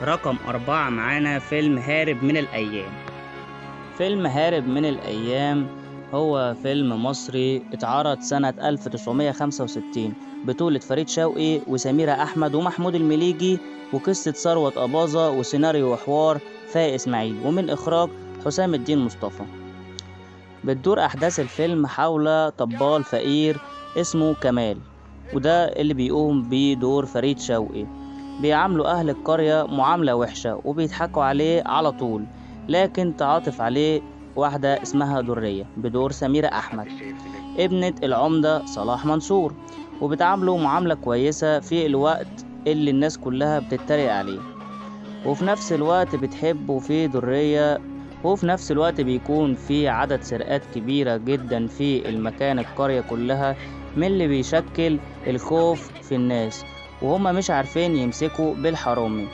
رقم 4 معانا فيلم هارب من الأيام. فيلم هارب من الأيام هو فيلم مصري اتعرض سنة 1965 بطولة فريد شوقي وسميرة أحمد ومحمود المليجي، وقصة ثروت أباظة، وسيناريو وحوار فايق إسماعيل، ومن إخراج حسام الدين مصطفى. بتدور أحداث الفيلم حول طبال فقير اسمه كمال، وده اللي بيقوم بدور فريد شوقي. بيعاملوا أهل القرية معاملة وحشة وبيضحكوا عليه على طول، لكن تعاطف عليه واحدة اسمها درية بدور سميرة أحمد ابنة العمدة صلاح منصور، وبتعامله معاملة كويسة في الوقت اللي الناس كلها بتتريق عليه، وفي نفس الوقت بتحبه في درية. وفي نفس الوقت بيكون في عدد سرقات كبيرة جدا في المكان القرية كلها، من اللي بيشكل الخوف في الناس، وهما مش عارفين يمسكوا بالحرامي.